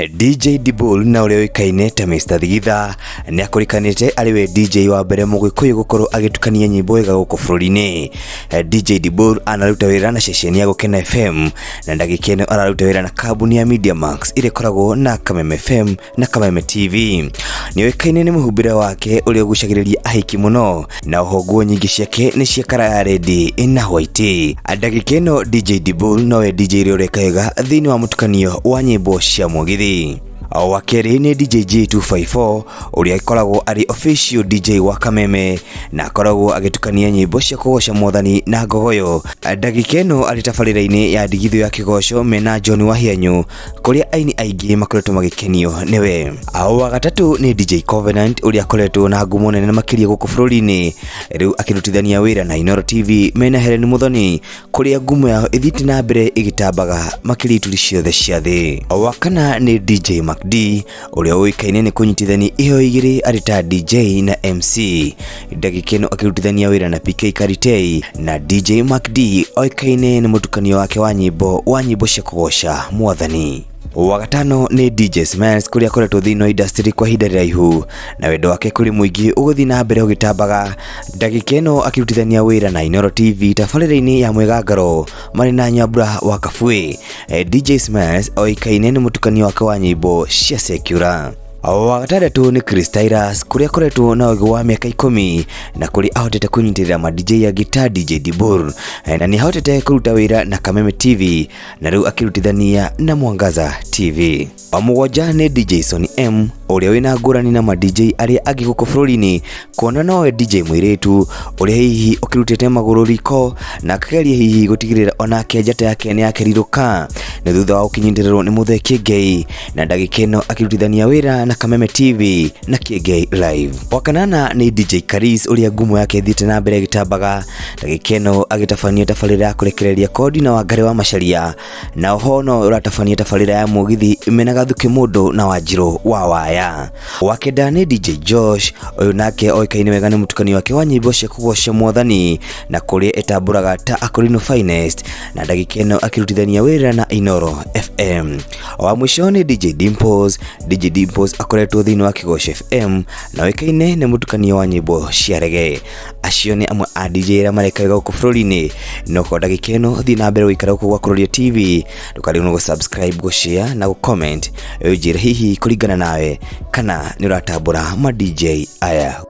DJ Dibul na ũrĩa ũĩkaine ta Mr Thigitha nĩ akũrĩkanĩte arĩ we DJ wa mbere mũgĩkũyũ gũkorwo agĩtukania nyĩmbo wega gũkũ bũrũri-inĩ. DJ Dibul anaruta wĩra na ceceni ya Gũkena FM na ndagĩka ĩno araruta wĩra na kambuni ya Media Max ĩrĩa ĩkoragwo na Kameme FM na Kameme TV. Nĩ ũĩkaine nĩ mũhumbĩre wake ũrĩa ũgucagĩrĩria ahiki mũno na oho nguo nyingĩ ciake nĩ cia kara ya red na white. Ndagĩka ĩno DJ Dibul nowe DJ ũrĩa ũreka wega thĩinĩ wa mũtukanio wa nyĩmbo cia mũgithi. Wa kerĩ nĩ DJ J254 ũrĩa ĩkoragwo arĩ official DJ wa Kameme na akoragwo agĩtukania nyĩmbo cia kũgoca mwathani na ngogoyo. Ndagĩka ĩno arĩ tabarĩra-inĩ ya ndigithũ ya kĩgoco mena John Wahianyũ kũrĩa aini aingĩ makoretwo magĩkenio nĩwe. Wa gatatũ nĩ DJ Covenant ũrĩa akoretwo na ngumo nene makĩria gũkũ bũrũri-inĩ, rĩu akĩrutithania wĩra na Inooro TV mena Helen Muthoni kũrĩa ngumo yao ĩthiĩte na mbere ĩgĩtambaga makĩria ituri ciothe cia thĩ. Wa kana nĩ DJ MacD ũrĩa ũĩkaine nĩ kũnyitithania iheo igĩrĩ arĩ ta DJ na MC. Ndagĩka ĩno akĩrutithania wĩra na PK Karitei na DJ MacD oĩkaine nĩ mũtukanio wake wa nyĩmbo wa nyĩmbo cia kũgoca mwathani. Wa gatano nĩ DJ Smiles kũrĩa akoretwo thĩinĩ wa industry kwa ihinda rĩraihu na wendo wake kũrĩ mũingĩ ũgũthiĩ na mbere ũgĩtambaga. Ndagĩka ĩno akĩrutithania wĩra na Inooro TV tabarĩra-inĩ ya Mwĩgangaro marĩ na Nyambura wa Kabui. DJ Smiles oĩkaine nĩ mũtukanio wake wa nyĩmbo cia secular. Wa gatandatũ nĩ Chris Tyrus kũrĩa akoretwo na ũgĩ wa mĩaka 10 na kũrĩa ahotete kũnyitĩrĩra ma DJ angĩ ta DJ Dibul na nĩ ahotete kũruta wĩra na Kameme TV na rĩu akĩrutithania na Mwangaza TV. Wa mũgwanja nĩ DJ Sony M ũrĩa wĩna ngũrani na ma DJ arĩa angĩ gũkũ bũrũri-inĩ kuona nowe DJ mũirĩtu ũrĩa hihi ũkĩrutĩte magũrũ riko na akageria hihi gũtigĩrĩra onake njata yake nĩ yakĩrirũka nĩ thutha wa gũkĩnyitĩrĩrwo nĩ Mũthee Kĩengei na ndagĩka ĩno akĩrutithania wĩra na Kameme TV na Kĩengei Live. Wa kanana nĩ DJ Karis ũrĩa ngumo yake ĩthiĩte na mbere ĩgĩtambaga ndagĩka ĩno agĩtabania tabarĩra ya kũrekereria kodi na Wangarĩ wa Macharia na oho no ũratabania tabarĩra ya mũgithi mena Gathuki Mũndũ na Wanjirũ wa Waya. Wa kenda nĩ DJ Josh ũyũ nake oĩkaine wega nĩ mũtukanio wake wa nyĩmbo cia kũgoca mwathani na kũrĩa ĩtambũraga ta Akorino Finest na ndagĩka ĩno akĩrutithania wĩra na Inooro FM. Wa mũico nĩ DJ Dimples. DJ Dimples akoretwo thĩinĩ wa Kĩgoco FM na oĩkaine nĩ mũtukanio wa nyĩmbo cia reggae. Acio nĩ amwe a DJ arĩa mareka wega gũkũ bũrũri-inĩ. No kwa ndagĩka ĩno thiĩ na mbere gũikara gũkũ gwa Kuroria TV, ndũkariganĩrwo gũ subscribe, gũ share na gũ comment. Ũnjĩre hihi kũringana nawe kana nĩ ũratambũra ma DJ aya.